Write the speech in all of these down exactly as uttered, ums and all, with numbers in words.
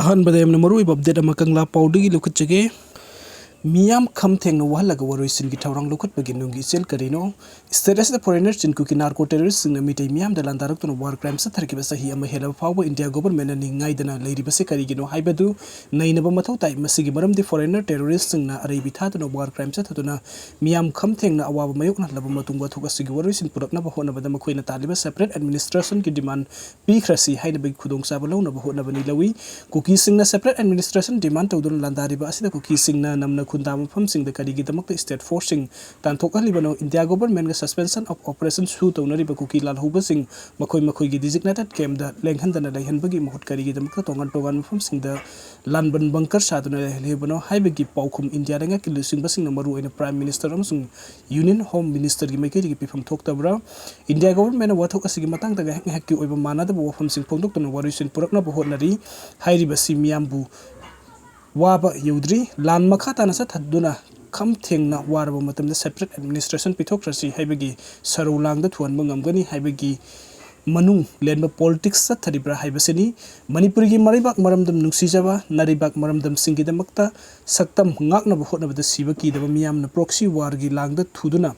ꯑꯍꯥꯟꯕꯗ ꯌꯥꯝꯅ ꯃꯔꯨꯑꯣꯏꯕ ꯑꯞꯗꯦꯠ ꯑꯃ ꯀꯪꯂꯥ ꯄꯥꯎꯗꯒꯤ ꯂꯧꯈꯠꯆꯒꯦ꯫ ꯃꯤꯌꯥꯝ ꯈꯝ ꯊꯦꯡꯅ ꯋꯥꯍꯜꯂꯒ ꯋꯥꯔꯣꯏꯁꯤꯟꯒꯤ ꯊꯧꯔꯥꯡ ꯂꯧꯈꯠꯄꯒꯤ ꯅꯨꯡꯒꯤ ꯏꯆꯦꯜ ꯀꯔꯤꯅꯣ? ꯁ꯭ꯇꯦꯠ ꯑꯁꯤꯗ ꯐꯣꯔꯦꯅꯔ ꯆꯤꯟꯀꯨꯀꯤ ꯅꯥꯔꯀꯣ ꯇꯦꯔꯣꯔꯤꯁꯁꯤꯡꯅ ꯃꯤꯇꯩ ꯃꯤꯌꯥꯝꯗ ꯂꯥꯟꯗꯥꯔꯛꯇꯨꯅ ꯋꯥꯔ ꯀ꯭ꯔꯥꯏꯝ ꯆꯠꯊꯔꯛꯈꯤꯕ ꯆꯍꯤ ꯑꯃ ꯍꯦꯜꯂꯕ ꯐꯥꯎꯕ ꯏꯟꯗꯤꯌꯥ ꯒꯣꯕꯔꯃꯦꯟꯅ ꯅꯤꯡꯉꯥꯏꯗꯅ ꯂꯩꯔꯤꯕꯁꯤ ꯀꯔꯤꯒꯤꯅꯣ ꯍꯥꯏꯕꯗꯨ ꯅꯩꯅꯕ ꯃꯊꯧ ꯇꯥꯏ꯫ ꯃꯁꯤꯒꯤ ꯃꯔꯝꯗꯤ ꯐꯣꯔꯦꯅꯔ ꯇꯦꯔꯣꯔꯤꯁꯁꯤꯡꯅ ꯑꯔꯩꯕꯤ ꯊꯥꯗꯨꯅ ꯋꯥꯔ ꯀ꯭ꯔꯥꯏꯝ ꯆꯠꯊꯗꯨꯅ ꯃꯤꯌꯥꯝ ꯈꯝ ꯊꯦꯡꯅ ꯑꯋꯥꯕ ꯃꯥꯌꯣꯛꯅꯍꯜꯂꯕ ꯃꯇꯨꯡ ꯋꯥꯊꯣꯛ ꯑꯁꯤꯒꯤ ꯋꯥꯔꯣꯏꯁꯤꯟ ꯄꯨꯔꯛꯅꯕ ꯍꯣꯠꯅꯕꯗ ꯃꯈꯣꯏꯅ ꯇꯥꯜꯂꯤꯕ ꯁꯦꯄꯔꯦꯠ ꯑꯦꯗꯃꯤꯅꯤꯁꯇ꯭ꯔꯦꯁꯟꯒꯤ ꯗꯤꯃꯥꯟ ꯄꯤꯈ꯭ꯔꯁꯤ ꯍꯥꯏꯅꯕꯒꯤ ꯈꯨꯗꯣꯡꯆꯥꯕ ꯂꯧꯅꯕ ꯍꯣꯠꯅꯕꯅꯤ ꯂꯧꯏ꯫ ꯀꯨꯀꯤꯁꯤꯡꯅ ꯁꯦꯄꯔꯦꯠ ꯑꯦꯗꯃꯤꯅꯤꯁꯇ꯭ꯔꯦꯁꯟ ꯗꯤꯃꯥꯟ ꯇꯧꯗꯨꯅ ꯂꯥꯟꯗꯥꯔꯤꯕ ꯑꯁꯤꯗ ꯀꯨꯀꯤꯁꯤꯡꯅ ꯅꯝꯅ ꯈꯨꯟꯗꯥ ꯃꯐꯝꯁꯤꯡꯗ ꯀꯔꯤꯒꯤꯗꯃꯛꯇ ꯁ꯭ꯇꯦꯠ ꯐꯣꯔꯁꯁꯤꯡ ꯇꯥꯟꯊꯣꯛꯍꯜꯂꯤꯕꯅꯣ? ꯏꯟꯗꯤꯌꯥ ꯒꯣꯕꯔꯃꯦꯟꯒ ꯁꯁꯄꯦꯟꯁꯟ ꯑꯣꯐ ꯑꯣꯄꯔꯦꯁꯟ ꯁꯨ ꯇꯧꯅꯔꯤꯕ ꯀꯨꯀꯤ ꯂꯥꯜꯍꯧꯕꯁꯤꯡ ꯃꯈꯣꯏ ꯃꯈꯣꯏꯒꯤ ꯗꯤꯖꯤꯒꯅꯦꯇꯦꯠ ꯀꯦꯝꯗ ꯂꯦꯡꯍꯟꯗꯅ ꯂꯩꯍꯟꯕꯒꯤ ꯃꯍꯨꯠ ꯀꯔꯤꯒꯤꯗꯃꯛꯇ ꯇꯣꯉꯥꯟ ꯇꯣꯉꯥꯟꯕ ꯃꯐꯝꯁꯤꯡꯗ ꯂꯥꯟꯕꯟ ꯕꯪꯀꯔ ꯁꯥꯗꯨꯅ ꯂꯩꯍꯜꯂꯤꯕꯅꯣ ꯍꯥꯏꯕꯒꯤ ꯄꯥꯎꯈꯨꯝ ꯏꯟꯗꯤꯌꯥ ꯂꯩꯉꯥꯛꯀꯤ ꯂꯨꯆꯤꯡꯕꯁꯤꯡꯅ ꯃꯔꯨꯑꯣꯏꯅ ꯄ꯭ꯔꯥꯏꯝ ꯃꯤꯅꯤꯁꯇꯔ ꯑꯃꯁꯨꯡ ꯌꯨꯅꯤꯌꯟ ꯍꯣꯝ ꯃꯤꯅꯤꯁꯇꯔꯒꯤ ꯃꯥꯏꯀꯩꯗꯒꯤ ꯄꯤꯐꯝ ꯊꯣꯛꯇꯕ꯭ꯔꯥ? ꯏꯟꯗꯤꯌꯥ ꯒꯣꯕꯔꯃꯦꯟꯅ ꯋꯥꯊꯣꯛ ꯑꯁꯤꯒꯤ ꯃꯇꯥꯡꯗ ꯉꯥꯏꯍꯥꯛ ꯉꯥꯏꯍꯥꯛꯀꯤ ꯑꯣꯏꯕ ꯃꯥꯟꯅꯗꯕ ꯋꯥꯐꯝꯁꯤꯡ ꯐꯣꯡꯗꯣꯛꯇꯨꯅ ꯋꯥꯔꯣꯏꯁꯤꯟ ꯄꯨꯔꯛꯅꯕ ꯍꯣꯠꯅꯔꯤ꯫ ꯍꯥꯏꯔꯤꯕꯁꯤ ꯃꯤꯌꯥꯝꯕꯨ ꯋꯥꯕ ꯌꯧꯗ꯭ꯔꯤ꯫ ꯂꯥꯟ ꯃꯈꯥ ꯇꯥꯅ ꯆꯠꯊꯗꯨꯅ ꯈꯝ ꯊꯦꯡꯅ ꯋꯥꯔꯕ ꯃꯇꯝꯗ ꯁꯦꯄꯔꯦꯠ ꯑꯦꯗꯃꯤꯅꯤꯁꯇ꯭ꯔꯦꯁꯟ ꯄꯤꯊꯣꯛꯈ꯭ꯔꯁꯤ ꯍꯥꯏꯕꯒꯤ ꯁꯔꯧ ꯂꯥꯡꯗ ꯊꯨꯍꯟꯕ ꯉꯝꯒꯅꯤ ꯍꯥꯏꯕꯒꯤ ꯃꯅꯨꯡ ꯂꯦꯟꯕ ꯄꯣꯂꯤꯇꯤꯛꯁ ꯆꯠꯊꯔꯤꯕ꯭ꯔꯥ ꯍꯥꯏꯕꯁꯤꯅꯤ꯫ ꯃꯅꯤꯄꯨꯔꯒꯤ ꯃꯔꯩꯕꯥꯛ ꯃꯔꯝꯗꯝ ꯅꯨꯡꯁꯤꯖꯕ ꯅꯥꯔꯩꯕꯥꯛ ꯃꯔꯝꯗꯝꯁꯤꯡꯒꯤꯗꯃꯛꯇ ꯁꯛꯇꯝ ꯉꯥꯛꯅꯕ ꯍꯣꯠꯅꯕꯗ ꯁꯤꯕ ꯀꯤꯗꯕ ꯃꯤꯌꯥꯝꯅ ꯄ꯭ꯔꯣꯛꯁꯤ ꯋꯥꯔꯒꯤ ꯂꯥꯡꯗ ꯊꯨꯗꯨꯅ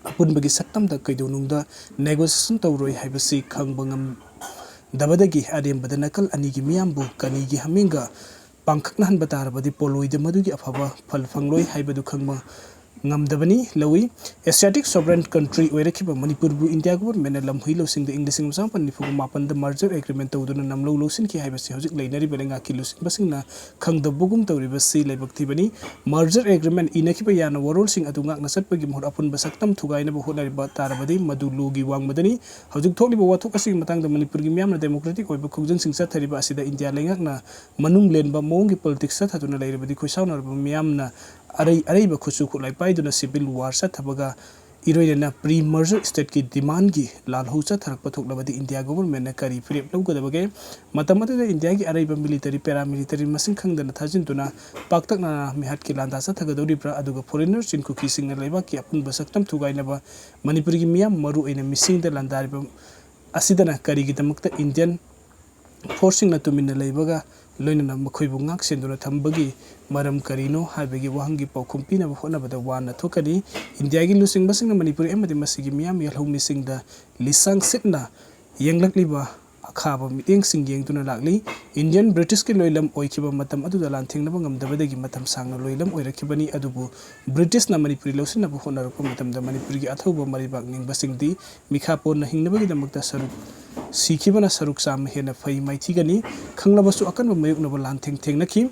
ꯑꯄꯨꯟꯕꯒꯤ ꯁꯛꯇꯝꯗ ꯀꯩꯗꯧꯅꯨꯡꯗ ꯅꯦꯒꯣꯁꯤꯌꯦꯁꯟ ꯇꯧꯔꯣꯏ ꯍꯥꯏꯕꯁꯤ ꯈꯪꯕ ꯉꯝꯗꯕꯗꯒꯤ ꯑꯔꯦꯝꯕꯗ ꯅꯥꯀꯜ ꯑꯅꯤꯒꯤ ꯃꯤꯌꯥꯝꯕꯨ ꯀꯅꯤꯒꯤ ꯍꯥꯃꯦꯡꯒ ꯄꯥꯡꯈꯛꯅꯍꯟꯕ ꯇꯥꯔꯕꯗꯤ ꯄꯣꯂꯣꯏꯗ ꯃꯗꯨꯒꯤ ꯑꯐꯕ ꯐꯜ ꯐꯪꯂꯣꯏ ꯍꯥꯏꯕꯗꯨ ꯈꯪꯕ ꯉꯝꯗꯕꯅꯤ ꯂꯧꯏ꯫ ꯑꯦꯁꯤꯌꯥꯇꯤꯛ ꯁꯣꯚꯔꯦꯟ ꯀꯟꯇ꯭ꯔꯤ ꯑꯣꯏꯔꯛꯈꯤꯕ ꯃꯅꯤꯄꯨꯔꯕꯨ ꯏꯟꯗꯤꯌꯥ ꯒꯣꯕꯔꯃꯦꯟꯅ ꯂꯝꯍꯨꯏ ꯂꯧꯁꯤꯡꯗ ꯏꯪ ꯂꯤꯁꯤꯡ ꯑꯃ ꯆꯃꯥꯄꯟ ꯅꯤꯐꯨ ꯃꯥꯄꯟꯗ ꯃꯔꯖꯔ ꯑꯦꯒ꯭ꯔꯤꯃꯦꯟ ꯇꯧꯗꯨꯅ ꯅꯝꯂꯧ ꯂꯧꯁꯤꯟꯈꯤ ꯍꯥꯏꯕꯁꯤ ꯍꯧꯖꯤꯛ ꯂꯩꯅꯔꯤꯕ ꯂꯩꯉꯥꯛꯀꯤ ꯂꯨꯆꯤꯡꯕꯁꯤꯡꯅ ꯈꯪꯗꯕꯒꯨꯝ ꯇꯧꯔꯤꯕꯁꯤ ꯂꯥꯏꯕꯛ ꯊꯤꯕꯅꯤ꯫ ꯃꯔꯖꯔ ꯑꯦꯒ꯭ꯔꯤꯃꯦꯟ ꯏꯅꯈꯤꯕ ꯌꯥꯅ ꯋꯥꯔꯣꯜꯁꯤꯡ ꯑꯗꯨ ꯉꯥꯛꯅ ꯆꯠꯄꯒꯤ ꯃꯍꯨꯠ ꯑꯄꯨꯟꯕ ꯁꯛꯇꯝ ꯊꯨꯒꯥꯏꯅꯕ ꯍꯣꯠꯅꯔꯤꯕ ꯇꯥꯔꯕꯗꯤ ꯃꯗꯨ ꯂꯣꯒꯤ ꯋꯥꯡꯃꯗꯅꯤ꯫ ꯍꯧꯖꯤꯛ ꯊꯣꯛꯂꯤꯕ ꯋꯥꯊꯣꯛ ꯑꯁꯤꯒꯤ ꯃꯇꯥꯡꯗ ꯃꯅꯤꯄꯨꯔꯒꯤ ꯃꯤꯌꯥꯝꯅ ꯗꯦꯃꯣꯀ꯭ꯔꯦꯇꯤꯛ ꯑꯣꯏꯕ ꯈꯣꯡꯖꯪꯁꯤꯡ ꯆꯠꯊꯔꯤꯕ ꯑꯁꯤꯗ ꯏꯟꯗꯤꯌꯥ ꯂꯩꯉꯥꯛꯅ ꯃꯅꯨꯡ ꯂꯦꯟꯕ ꯃꯑꯣꯡꯒꯤ ꯄꯣꯂꯤꯇꯤꯛꯁ ꯆꯠꯊꯗꯨꯅ ꯂꯩꯔꯕꯗꯤ ꯈꯣꯏꯁꯥꯎꯅꯔꯕ ꯃꯤꯌꯥꯝꯅ ꯑꯔꯩ ꯑꯔꯩꯕ ꯈꯨꯠꯁꯨ ꯈꯨꯠꯂꯥꯏ ꯄꯥꯏꯗꯨꯅ ꯁꯤꯚꯤꯜ ꯋꯥꯔ ꯆꯠꯊꯕꯒ ꯏꯔꯣꯏꯅꯅ ꯄ꯭ꯔꯤ ꯃꯔꯖꯔ ꯁ꯭ꯇꯦꯠꯀꯤ ꯗꯤꯃꯥꯟꯒꯤ ꯂꯥꯜꯍꯧ ꯆꯠꯊꯔꯛꯄ ꯊꯣꯛꯂꯕꯗꯤ ꯏꯟꯗꯤꯌꯥ ꯒꯣꯕꯔꯃꯦꯟꯅ ꯀꯔꯤ ꯐꯤꯔꯦꯞ ꯂꯧꯒꯗꯕꯒꯦ? ꯃꯇꯝ ꯑꯗꯨꯗ ꯏꯟꯗꯤꯌꯥꯒꯤ ꯑꯔꯩꯕ ꯃꯤꯂꯤꯇꯔꯤ, ꯄꯦꯔꯥꯃꯤꯂꯤꯇꯔꯤ ꯃꯁꯤꯡ ꯈꯪꯗꯅ ꯊꯥꯖꯤꯟꯗꯨꯅ ꯄꯥꯛꯇꯛꯅꯅ ꯃꯤꯍꯥꯠꯀꯤ ꯂꯥꯟꯗꯥ ꯆꯠꯊꯒꯗꯧꯔꯤꯕ꯭ꯔꯥ? ꯑꯗꯨꯒ ꯐꯣꯔꯦꯅꯔ ꯆꯤꯟ ꯀꯨꯀꯤꯁꯤꯡꯅ ꯂꯩꯕꯥꯛꯀꯤ ꯑꯄꯨꯟꯕ ꯁꯛꯇꯝ ꯊꯨꯒꯥꯏꯅꯕ ꯃꯅꯤꯄꯨꯔꯒꯤ ꯃꯤꯌꯥꯝ ꯃꯔꯨ ꯑꯣꯏꯅ ꯃꯤꯁꯤꯡꯗ ꯂꯥꯟꯗꯥꯔꯤꯕ ꯑꯁꯤꯗꯅ ꯀꯔꯤꯒꯤꯗꯃꯛꯇ ꯏꯟꯗꯤꯌꯟ ꯐꯣꯔꯁꯁꯤꯡꯅ ꯇꯨꯃꯤꯟꯅ ꯂꯩꯕꯒ ꯂꯣꯏꯅꯅ ꯃꯈꯣꯏꯕꯨ ꯉꯥꯛ ꯁꯦꯟꯗꯨꯅ ꯊꯝꯕꯒꯤ ꯃꯔꯝ ꯀꯔꯤꯅꯣ ꯍꯥꯏꯕꯒꯤ ꯋꯥꯍꯪꯒꯤ ꯄꯥꯎꯈꯨꯝ ꯄꯤꯅꯕ ꯍꯣꯠꯅꯕꯗ ꯋꯥꯅ ꯊꯣꯛꯀꯅꯤ꯫ ꯏꯟꯗꯤꯌꯥꯒꯤ ꯂꯨꯆꯤꯡꯕꯁꯤꯡꯅ ꯃꯅꯤꯄꯨꯔꯤ ꯑꯃꯗꯤ ꯃꯁꯤꯒꯤ ꯃꯤꯌꯥꯝ ꯌꯦꯜꯍꯧꯃꯤꯁꯤꯡꯗ ꯂꯤꯁꯥꯡ ꯁꯤꯠꯅ ꯌꯦꯡꯂꯛꯂꯤꯕ ꯑꯈꯥꯕ ꯃꯤꯠꯌꯦꯡꯁꯤꯡ ꯌꯦꯡꯗꯨꯅ ꯂꯥꯛꯂꯤ꯫ ꯏꯟꯗꯤꯌꯥꯟ ꯕ꯭ꯔꯤꯇꯤꯁꯀꯤ ꯂꯣꯏꯂꯝ ꯑꯣꯏꯈꯤꯕ ꯃꯇꯝ ꯑꯗꯨꯗ ꯂꯥꯟꯊꯦꯡꯅꯕ ꯉꯝꯗꯕꯗꯒꯤ ꯃꯇꯝ ꯁꯥꯡꯅ ꯂꯣꯏꯂꯝ ꯑꯣꯏꯔꯛꯈꯤꯕꯅꯤ꯫ ꯑꯗꯨꯕꯨ ꯕ꯭ꯔꯤꯇꯤꯁꯅ ꯃꯅꯤꯄꯨꯔꯤ ꯂꯧꯁꯤꯟꯅꯕ ꯍꯣꯠꯅꯔꯛꯄ ꯃꯇꯝꯗ ꯃꯅꯤꯄꯨꯔꯒꯤ ꯑꯊꯧꯕ ꯃꯔꯩꯕꯥꯛ ꯅꯤꯡꯕꯁꯤꯡꯗꯤ ꯃꯤꯈꯥ ꯄꯣꯟꯅ ꯍꯤꯡꯅꯕꯒꯤꯗꯃꯛꯇ ꯁꯔꯨꯛ ꯁꯤꯈꯤꯕꯅ ꯁꯔꯨꯛ ꯆꯥꯝꯃ ꯍꯦꯟꯅ ꯐꯩ ꯃꯥꯏꯊꯤꯒꯅꯤ꯫ ꯈꯪꯂꯕꯁꯨ ꯑꯀꯟꯕ ꯃꯥꯌꯣꯛꯅꯕ ꯂꯥꯟꯊꯦꯡ ꯊꯦꯡꯅꯈꯤ꯫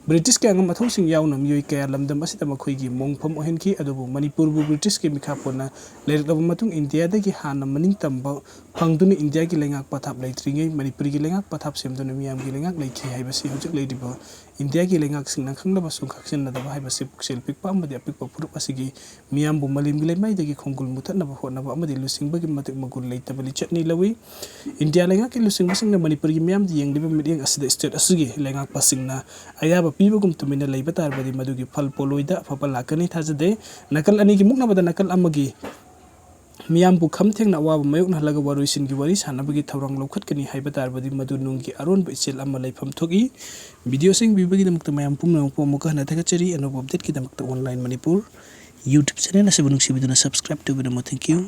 ꯕ꯭ꯔꯤꯇꯤꯁꯀꯤ ꯑꯉꯝ ꯑꯊꯧꯁꯤꯡ ꯌꯥꯎꯅ ꯃꯤꯑꯣꯏ ꯀꯌꯥ ꯂꯝꯗꯝ ꯑꯁꯤꯗ ꯃꯈꯣꯏꯒꯤ ꯃꯣꯡꯐꯝ ꯑꯣꯏꯍꯟꯈꯤ꯫ ꯑꯗꯨꯕꯨ ꯃꯅꯤꯄꯨꯔꯕꯨ ꯕ꯭ꯔꯤꯇꯤꯁꯀꯤ ꯃꯤꯈꯥ ꯄꯣꯟꯅ ꯂꯩꯔꯛꯂꯕ ꯃꯇꯨꯡ ꯏꯟꯗꯤꯌꯥꯗꯒꯤ ꯍꯥꯟꯅ ꯃꯅꯤꯡ ꯇꯝꯕ ꯐꯪꯗꯨꯅ ꯏꯟꯗꯤꯌꯥꯒꯤ ꯂꯩꯉꯥꯛ ꯄꯊꯥꯞ ꯂꯩꯇ꯭ꯔꯤꯉꯩ ꯃꯅꯤꯄꯨꯔꯒꯤ ꯂꯩꯉꯥꯛ ꯄꯊꯥꯞ ꯁꯦꯝꯗꯨꯅ ꯃꯤꯌꯥꯝꯒꯤ ꯂꯩꯉꯥꯛ ꯂꯩꯈꯤ ꯍꯥꯏꯕꯁꯤ ꯍꯧꯖꯤꯛ ꯂꯩꯔꯤꯕ ꯏꯟꯗꯤꯌꯥꯒꯤ ꯂꯩꯉꯥꯛꯁꯤꯡꯅ ꯈꯪꯂꯕꯁꯨ ꯈꯪꯁꯤꯟꯅꯗꯕ ꯍꯥꯏꯕꯁꯤ ꯄꯨꯛꯆꯦꯜ ꯄꯤꯛꯄ ꯑꯃꯗꯤ ꯑꯄꯤꯛꯄ ꯐꯨꯔꯨꯞ ꯑꯁꯤꯒꯤ ꯃꯤꯌꯥꯝꯕꯨ ꯃꯥꯂꯦꯝꯒꯤ ꯂꯩꯃꯥꯏꯗꯒꯤ ꯈꯣꯡꯒꯨꯜ ꯃꯨꯊꯠꯅꯕ ꯍꯣꯠꯅꯕ ꯑꯃꯗꯤ ꯂꯨꯆꯤꯡꯕꯒꯤ ꯃꯇꯤꯛ ꯃꯒꯨꯟ ꯂꯩꯇꯕ ꯂꯤꯆꯠꯅꯤ ꯂꯧꯏ꯫ ꯏꯟꯗꯤꯌꯥ ꯂꯩꯉꯥꯛꯀꯤ ꯂꯨꯆꯤꯡꯕꯁꯤꯡꯅ ꯃꯅꯤꯄꯨꯔꯒꯤ ꯃꯤꯌꯥꯝꯗ ꯌꯦꯡꯂꯤꯕ ꯃꯤꯠꯌꯦꯡ ꯑꯁꯤꯗ ꯁ꯭ꯇꯦꯠ ꯑꯁꯤꯒꯤ ꯂꯩꯉꯥꯛꯄꯁꯤꯡꯅ ꯑꯌꯥꯕ ꯄꯤꯕꯒꯨꯝ ꯇꯨꯃꯤꯟꯅ ꯂꯩꯕ ꯇꯥꯔꯕꯗꯤ ꯃꯗꯨꯒꯤ ꯐꯜ ꯄꯣꯠꯂꯣꯏꯗ ꯑꯐꯕ ꯂꯥꯛꯀꯅꯤ ꯊꯥꯖꯗꯦ꯫ ꯅꯥꯀꯜ ꯑꯅꯤꯒꯤ ꯃꯨꯛꯅꯕꯗ ꯅꯥꯀꯜ ꯑꯃꯒꯤ ꯃꯤꯌꯥꯝꯕꯨ ꯈꯝ ꯊꯦꯡꯅ ꯑꯋꯥꯕ ꯃꯥꯌꯣꯛꯅꯍꯜꯂꯒ ꯋꯥꯔꯣꯏꯁꯤꯟꯒꯤ ꯋꯥꯔꯤ ꯁꯥꯟꯅꯕꯒꯤ ꯊꯧꯔꯥꯡ ꯂꯧꯈꯠꯀꯅꯤ ꯍꯥꯏꯕ ꯇꯥꯔꯕꯗꯤ ꯃꯗꯨ ꯅꯨꯡꯒꯤ ꯑꯔꯣꯟꯕ ꯏꯆꯦꯜ ꯑꯃ ꯂꯩꯐꯝ ꯊꯣꯛꯏ꯫ ꯚꯤꯗꯤꯑꯣꯁꯤꯡ ꯄꯤꯕꯒꯤꯗꯃꯛꯇ ꯃꯌꯥꯝ ꯄꯨꯝꯅꯃꯛꯄꯨ ꯑꯃꯨꯛꯀ ꯍꯟꯅ ꯊꯥꯒꯠꯆꯔꯤ꯫ ꯑꯅꯧꯕ ꯑꯞꯗꯦꯠꯀꯤꯗꯃꯛꯇ ꯑꯣꯟꯂꯥꯏꯟ ꯃꯅꯤꯄꯨꯔ ꯌꯨꯇ꯭ꯌꯨꯕ ꯆꯦꯅꯦꯜ ꯑꯁꯤꯕꯨ ꯅꯨꯡꯁꯤꯕꯤꯗꯨꯅ ꯁꯕꯁꯀ꯭ꯔꯥꯏꯕ ꯇꯧꯕꯤꯔꯝꯃꯨ꯫ Thank you꯫